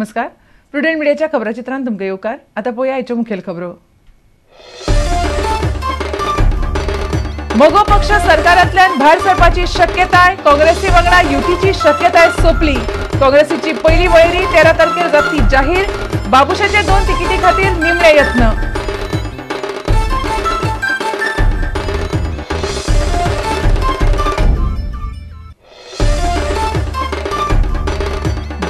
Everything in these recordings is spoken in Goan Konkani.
नमस्कार, प्रुडंट मीडियाच्या खबराचित्रांत तुमकां येवकार. आतां पळोवया आयच्यो मुखेल खबरो. मगो पक्ष सरकारांतल्यान भायर सरपाची शक्यताय, काँग्रेसी वांगडा युतीची शक्यताय सोंपली. काँग्रेसीची पयली वळेरी 13 तारखेर जातली जाहीर. बाबुशाचे 2 तिकेटी खातीर निमणे यत्न.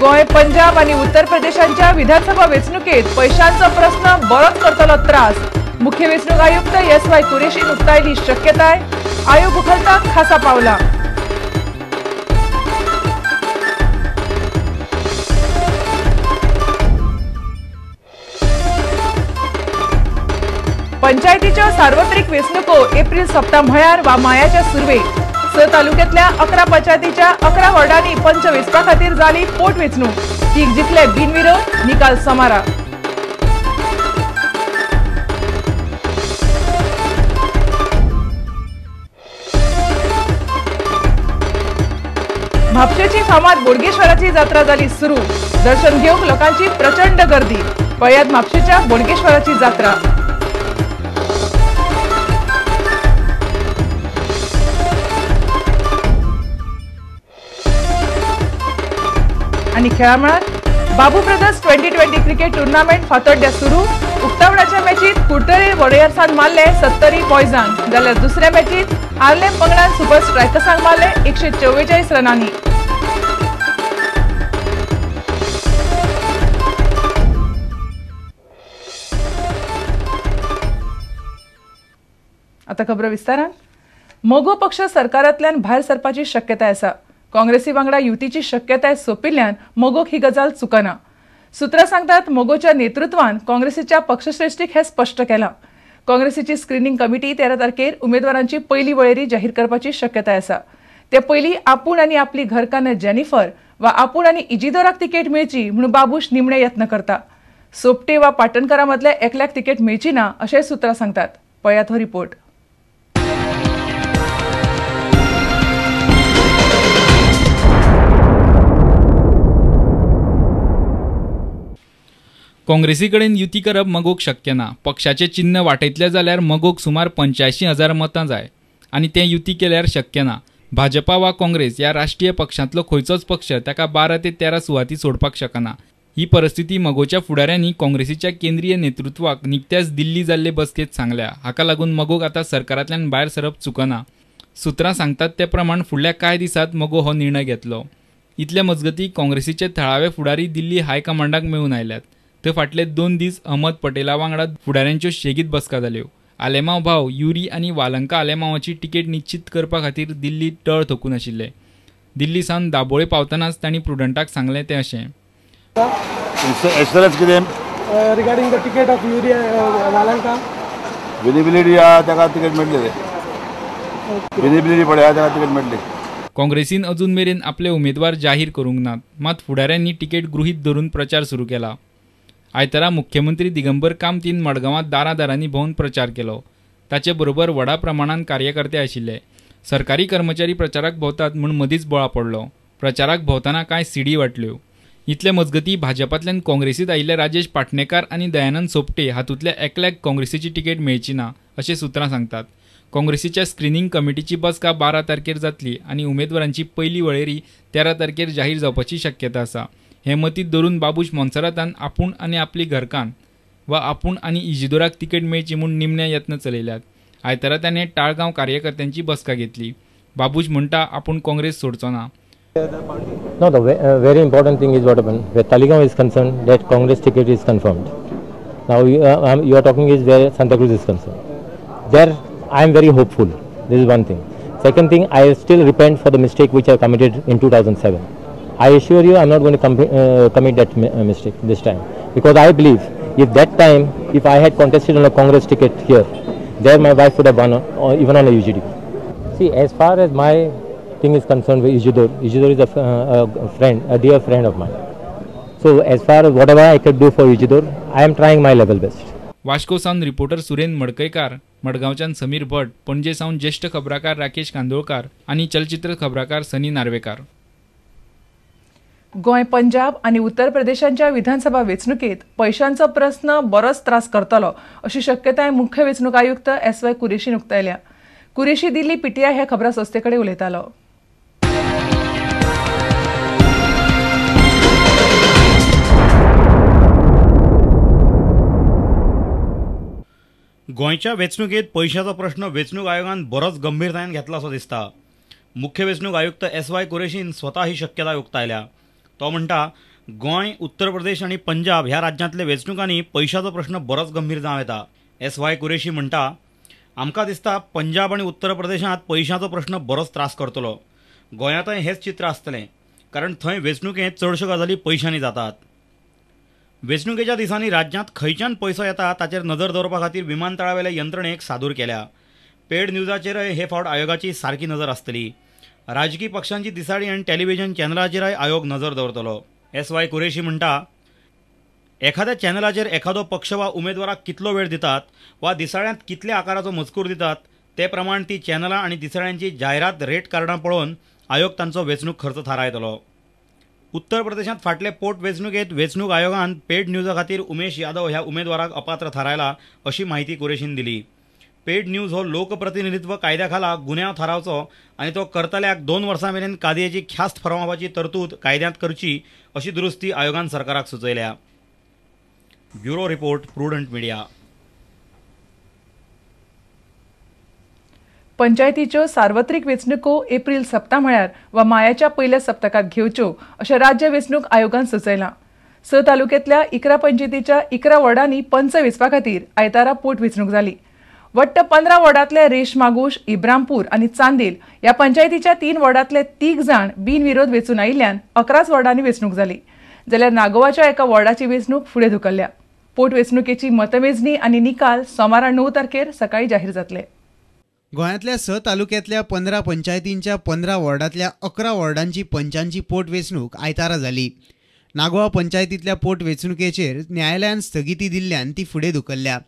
गोंय, पंजाब आणि उत्तर प्रदेशांच्या विधानसभा वेंचणुकेत पैशांचो प्रश्न बरोच करतलो त्रास. मुख्य वेंचणूक आयुक्त एस.वाय. कुरेशीन उक्तायली शक्यताय. आयोग उखलता खासा पावला. पंचायतीच्यो सार्वत्रिक वेंचणुको एप्रिल सोंपता म्हळ्यार वा मायाच्या सुरवेक. 6 तालुक्यातल्या 11 पंचायतीच्या 11 वॉर्डांनी पंच वेंचपा खातीर जाली पोट वेंचणूक. तीग जिखले बिनविरोध, निकाल सोमारा. म्हापशेची फामाद बोडगेश्वराची जात्रा जाली सुरू. दर्शन घेवंक लोकांची प्रचंड गर्दी. पळयात म्हापशेच्या बोडगेश्वराची जात्रा. आणि खेळामळार बाबू ब्रदर्स 2020 क्रिकेट टुर्नामेंट फातोड्ड्या सुरू. उक्तावणाच्या मॅचीत कुडतरी वॉरियर्सान मारले 70 बॉयजांक, जाल्यार दुसऱ्या मॅचीत आर्लेम पंगडान सुपर स्ट्रायकर्सांक मारले 144 रनांनी. आता खबर विस्तारान. मगो पक्ष सरकारांतल्यान भायर सरपाची शक्यताय आसा. काँग्रेसी वांगडा युतीची शक्यताय सोंपिल्ल्यान मगोक ही गजाल चुकना. सूत्रां सांगतात मगोच्या नेतृत्वान काँग्रेसीच्या पक्षश्रेष्ठीक हें स्पश्ट केलां. काँग्रेसीची स्क्रिनींग कमिटी 13 तारखेर उमेदवारांची पयली वळेरी जाहीर करपाची शक्यताय आसा. ते पयलीं आपूण आनी आपली घरकान्न जेनिफर वा आपूण आनी इजिदोराक तिकेट मेळची म्हणून बाबूश निमणे यत्न करता. सोपटे वा पाटणकारा मदल्या एकल्याक तिकेट मेळची ना अशें सूत्रां सांगतात. पळयात हो रिपोर्ट. काँग्रेसी कडेन युती करप मगोक शक्य ना. पक्षाचे चिन्ह वाटयतले जाल्यार मगोक सुमार 85,000 मतां जाय आनी तें युती केल्यार शक्य ना. भाजपा वा काँग्रेस ह्या राष्ट्रीय पक्षांतलो खंयचोच पक्ष ताका 12 ते 13 सुवाती सोडपाक शकना. ही परिस्थिती मगोच्या फुडाऱ्यांनी काँग्रेसीच्या केंद्रीय नेतृत्वाक निकत्याच दिल्ली जाल्ले बसकेंत सांगल्या. हाका लागून मगोक आतां सरकारांतल्यान भायर सरप चुकना. सूत्रां सांगतात ते प्रमाण फुडल्या कांय दिसांत मगो हो निर्णय घेतलो. इतले मजगतीं काँग्रेसीचे थळावे फुडारी दिल्ली हायकमांडाक मेळून आयल्यात. थंय फाटले 2 दीस अहमद पटेला वांगडा फुडाऱ्यांच्यो शेगीत बसका जाल्यो. आलेमाव भाव युरी आनी वालंका आलेमावाची तिकेट निश्चित करपा खातीर दिल्ली टळ थकून आशिल्ले. दिल्ली सावन दाबोळे पावतनाच तांणी प्रुडंटाक सांगलें तें अशें. Regarding the ticket of Yuri Valanka, visibility ताका तिकेट मेळटली, विजिबिलिटी पळया ताका तिकेट मेळटली. काँग्रेसीन अजून मेरेन आपले उमेदवार जाहीर करूंक नात, मात फुडाऱ्यांनी तिकेट गृहीत धरून प्रचार सुरू केला. आयतारा मुख्यमंत्री दिगंबर कामतीन मडगांवांत दारादारांनी भोंवन प्रचार केलो. ताचे बरोबर व्हडा प्रमाणान कार्यकर्ते आशिल्ले. सरकारी कर्मचारी प्रचाराक भोंवतात म्हूण मदींच बोळा पडलो. प्रचाराक भोंवतना कांय सिडी वाटल्यो. इतले मजगतीं भाजपांतल्यान काँग्रेसींत आयिल्ले राजेश पाटणेकार आनी दयानंद सोपटे हातूंतल्या एकल्याक काँग्रेसीची तिकेट मेळची ना अशें सूत्रां सांगतात. काँग्रेसीच्या स्क्रिनींग कमिटीची बसका 12 तारखेर जातली आनी उमेदवारांची पयली वळेरी 13 तारखेर जाहीर जावपाची शक्यता आसा. हे मतींत धरून बाबूश मोन्सेरातान आपूण आनी आपली घरकान्न वा आपूण आनी इजिदोराक तिकेट मेळची म्हूण निमणे यत्न चलयल्यात. आयतारा ताणें टाळगांव कार्यकर्त्यांची बसका घेतली. बाबूश म्हणटा आपूण काँग्रेस सोडचो ना. No, the very important thing is what happened. Where Taligaon is concerned, that Congress ticket is confirmed. Now you are talking is where Santa Cruz is concerned. There I am very hopeful. This is one thing. Second thing, I still repent for the mistake which I committed in 2007. I assure you, I am not going to commit that mistake this time, because I believe if that time, if I had contested on a Congress ticket here, there my wife would have won, or even on a UGD. See, as far as my thing is concerned with Ijidor, Ijidor is a friend, a dear friend of mine. So as far as whatever I could do for Ijidor, I am trying my level best. Vasco सावन रिपोर्टर सुरेन मडकयकार, मडगांवच्यान समीर भट, पणजे सावन ज्येष्ठ खबराकार राकेश कांदोळकार आनी चलचित्र खबराकार सनी नार्वेकार. गोंय, पंजाब आनी उत्तर प्रदेशांच्या विधानसभा वेंचणुकेत पयशांचो प्रस्न बरोच त्रास करतलो अशी शक्यताय मुख्य वेंचणूक आयुक्त एस.वाय. कुरेशीन उक्तायल्या. कुरेशी दिल्ली पीटीआय ह्या खबरां संस्थे कडेन उलयतालो. गोंयच्या वेंचणुकेत पयशाचो प्रश्न वेंचणूक आयोगान बरोच गंभीरतायेन घेतला असो दिसता. मुख्य वेंचणूक आयुक्त एस.वाय. कुरेशीन स्वता ही शक्यताय उक्तायल्या. तो म्हणटा, गोंय, उत्तर प्रदेश आनी पंजाब ह्या राज्यांतल्या वेंचणुकांनी पयशाचो प्रश्न बरोच गंभीर जावं येता. एस.वाय. कुरेशी म्हणटा, आमकां दिसता पंजाब आनी उत्तर प्रदेशांत पयशाचो प्रश्न बरोच त्रास करतलो. गोंयांतय हेंच चित्र आसतलें, कारण थंय वेंचणुकेंत चडश्यो गजाली पयशांनी जातात. वेंचणुकेच्या दिसांनी राज्यांत खंयच्यान पयसो येता ताचेर नदर दवरपा खातीर विमानतळावेल्या यंत्रणेक सादूर केल्या. पेड न्यूजाचेरय हे फावट आयोगाची सारकी नजर आसतली. राजकी पक्षांची दिसाळीं आनी टेलिव्हिजन चॅनलाचेरय आयोग नजर दवरतलो. एस.वाय. कुरेशी म्हणटा, एखाद्या चॅनलाचेर एखादो पक्ष वा उमेदवाराक कितलो वेळ दितात वा दिसाळ्यांत कितल्या आकाराचो मजकूर दितात ते प्रमाण ती चॅनलां आनी दिसाळ्यांची जायरात रेट कार्डां पळोवन आयोग तांचो वेंचणूक खर्च थारायतलो. उत्तर प्रदेशांत फाटले पोट वेंचणुकेंत वेंचणूक आयोगान पेड न्यूजा खातीर उमेश यादव ह्या उमेदवाराक अपात्र थारायला अशी माहिती कुरेशीन दिली. पेड न्यूज हो लोकप्रतिनिधित्व कायद्या खाला गुन्यांव थारावचो आनी तो करतल्याक 2 वर्सां मेरेन कादयेची ख्यास्त फर्मावपाची तरतूद कायद्यांत करची अशी दुरुस्ती आयोगान सरकाराक सुचयल्या. Bureau report, Prudent Media. पंचायतीच्यो सार्वत्रिक वेंचणुको एप्रिल सप्ता म्हळ्यार वा मायाच्या पयल्या सप्तकांत घेवच्यो अशें राज्य वेंचणूक आयोगान सुचयलां. 6 तालुक्यांतल्या 11 पंचायतीच्या 11 वॉर्डांनी पंच वेंचपा खातीर आयतारा पोट वेंचणूक जाली. वट्ट 15 वॉर्डांतले रेश मागूश, इब्रामपूर आनी चांदेल ह्या पंचायतीच्या 3 वॉर्डांतले 3 जाण बिनविरोध वेंचून आयिल्ल्यान 11 वॉर्डांनी वेंचणूक जाली. जाल्यार नागोवाच्या एका वॉर्डाची वेंचणूक फुडें धुकल्ल्या. पोट वेंचणुकेची मतमेजणी आनी निकाल सोमारा 9 तारखेर सकाळी जाहीर जातले. गोंयांतल्या 6 तालुक्यांतल्या 15 पंचायतींच्या 15 वॉर्डांतल्या 11 वॉर्डांची पंचांची पोट वेंचणूक आयतारा जाली. नागोवा पंचायतींतल्या पोट वेंचणुकेचेर न्यायालयान स्थगिती दिल्ल्यान ती फुडें धुकल्ल्या.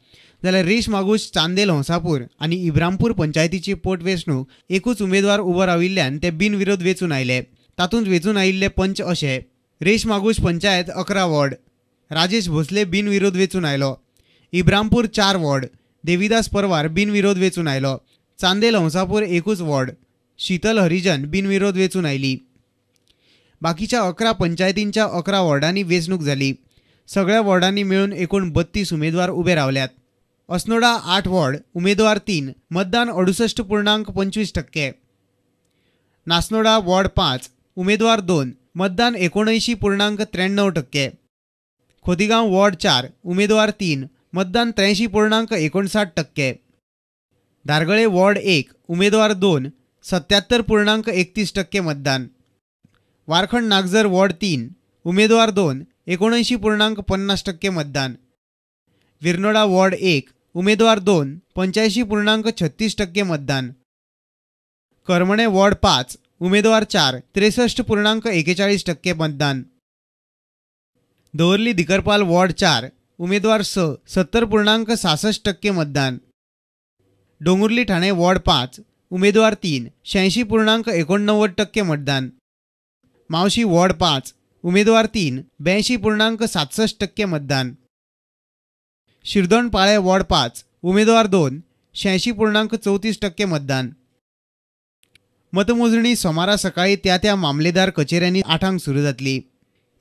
जाल्यार रेश मागूश, चांदेल, हंसापूर आनी इब्रामपूर पंचायतीची पोट वेंचणूक एकूच उमेदवार उबो राविल्ल्यान ते बिनविरोध वेंचून आयले. तातूंत वेंचून आयिल्ले पंच अशे: रेश मागूश पंचायत 11 वॉर्ड, राजेश भोसले बिनविरोध वेंचून आयलो. इब्रामपूर 4 वॉर्ड, देवीदास परवार बिनविरोध वेंचून आयलो. चांदेल हंसापूर एकूच वॉर्ड, शीतल हरिजन बिनविरोध वेंचून आयली. बाकीच्या 11 पंचायतींच्या 11 वॉर्डांनी वेंचणूक जाली. सगळ्या वॉर्डांनी मेळून एकूण 32 उमेदवार उबे रावल्यात. अस्नोडा 8 वॉर्ड, उमेदवार 3, मतदान 68.25%. नासनोडा वॉर्ड 5, उमेदवार 2, मतदान 79.93%. खोतीगांव वॉर्ड 4, उमेदवार 3, मतदान 83.59%. धारगळे वॉर्ड 1, उमेदवार 2, 77.31% मतदान. वारखंड नागझर वॉर्ड 3, उमेदवार 2, 79.50% मतदान. विरनोडा वॉर्ड 1, उमेदवार 2, 85.36% मतदान. करमणे वॉर्ड 5, उमेदवार 4, 63.41% मतदान. दवर्ली दिकरपाल वॉर्ड 4, उमेदवार 6, 70.66% मतदान. डोंगुर्ली ठाणे वॉर्ड 5, उमेदवार 3, 86.89% मतदान. मावशी वॉर्ड 5, उमेदवार 3, 82.67% मतदान. शिरदोण पाळे वॉर्ड 5, उमेदवार 2, 86.34% मतदान. मतमोजणी सोमारा सकाळी त्या त्या मामलेदार कचेऱ्यांनी 8 सुरू जातली.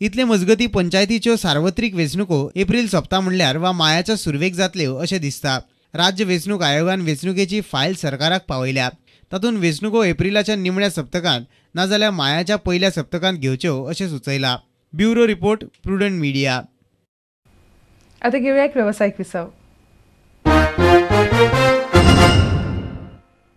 इतले मजगती पंचायतीच्यो सार्वत्रिक वेंचणुको एप्रिल सोंपता म्हणल्यार वा मायाच्या सुरवेक जातल्यो अशें दिसता. राज्य वेंचणूक आयोगान वेंचणुकेची फायल सरकाराक पावयल्या. तातूंत वेंचणुको एप्रिलाच्या निमण्या सप्तकांत नाजाल्यार मायाच्या पयल्या सप्तकांत घेवच्यो अशें सुचयलां. Bureau report, Prudent Media. आता घेऊया एक व्यावसायिक विसव.